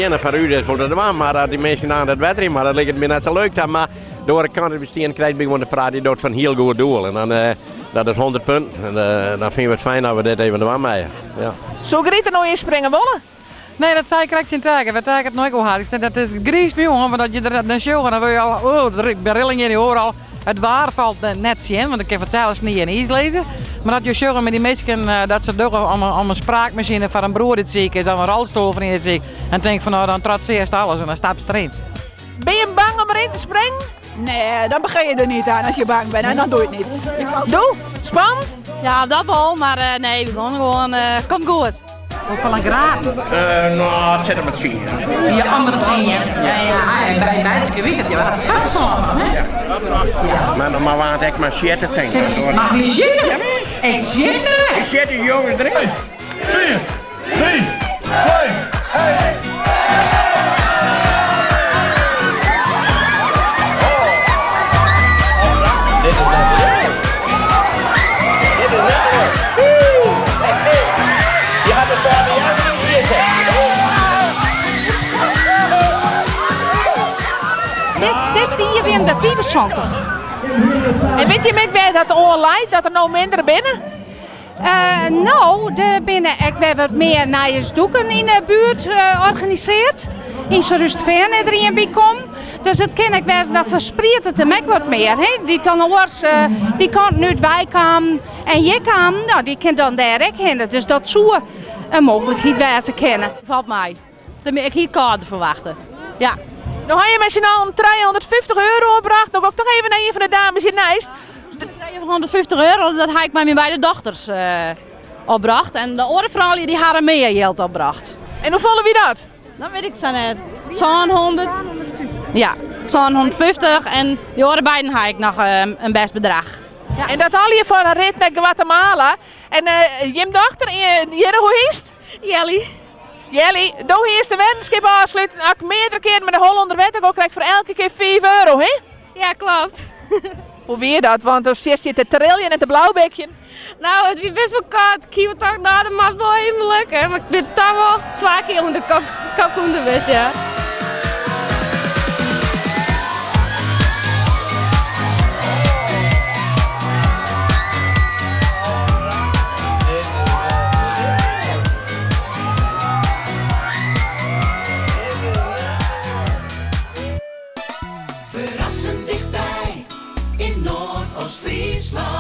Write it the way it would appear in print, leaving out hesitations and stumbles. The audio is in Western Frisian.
kinne foar ús is wol te dwaan, mar as dy minsken dan it wetter yn moatte, dat liket my net sa leuk ta. Mar de oare kant, we stean krekt by gewoan te praten, dy docht foar in hiel goed doel. En dan, dat is 100 punten. En dan fine we it fijn dat we dit even dwaan meie. Ja. Soe Gryt der no ynspringe wolle? Nee, dat sei ik krekt tsjin Taeke. Wêr't Taeke it no ek oer hat. Ik sei, dat is griist my oan, want as je der dan sjogge, dan wurde je al, oh, der rilling yn je oar al. It waar falt net tsjin, want ik kin fansels snie en iis lizze. Mar as je sjogge mei dy minsken dat se dogge om in spraakmasine foar in broer dy't siik is of in rolstoel foar ien dy't siik, dan tink ik fan no, dan trotsearst alles en dan stapst deryn. Bin je bang om deryn te springen? Nee, dan begin je er niet aan als je bang bent en dan doe je het niet. Doe? Spannend? Ja, dat wol, mar nee, we gaan gewoan, komt goed. Hoefolle graden? No, it sit om 'e tsien. Ja, om 'e tsien. Ja, ja, en by Bijtske wit it, je hat der sa fan, hè? Ja. Mar dan waard ek mar sjitte tinkt. Mag wie sjitte? Ik sjit net. Ik sjit de jonges erin. 4, 3, 2, 1. Dit is net leuk. Dit is net leuk. Je had de Fabian niet hier Dit jier wienen der 75. En wit jim ek wêr dat oan leit, dat der no minder binne? No, der binne ek wer wat mear nijjiersdûken yn de buert organiseard. Yn Surhústerfean is der ien by kommen. Dus it kin ek wêze, dan ferspriedt it him ek wat mear. Hè? Dy't dan oars dy kanten út wei kamen en hjir kamen, no, dy kin dan dêr ek hinne. Dus dat soe in mooglikheid wêze kinne. Falt mei. Ik hie it kâlder ferwachte. Ja. No ha je mei syn allen 350 euro opbrocht. No gean ik toch even nei ien fan de dames hjirneist. 350 euro, dat ha ik mei myn beide dochters opbrocht. En de oare froulju dy hawwe mear jild opbrocht. En hoefolle wie dat? Dat wit ik sa net. 700. Ja, 750 en dy oare beiden ha ek noch in bêst bedrach. Ja. En dat allegear foar in rit nei Guatemala. En jim dochter, hjirre, hoe hiest? Jelly. Jelly, do hiest de weddenskip ôfsletten. As ik meardere kearen mei de holle ûnder wetter gean, krij ik foar elke kear 5 euro, hè? Ja, klopt. Hoe wie dat? Want do sitst hjir te triljen en te blaubekjen. Nou, it wie best wol kâld. Ik hie wol tocht, nou, dat moat wol even lukke. Mar ik bin toch wol twa kear ûnder kop, kop ûnder west, ja. Ferrassend tichtby yn Noardoost-Fryslân.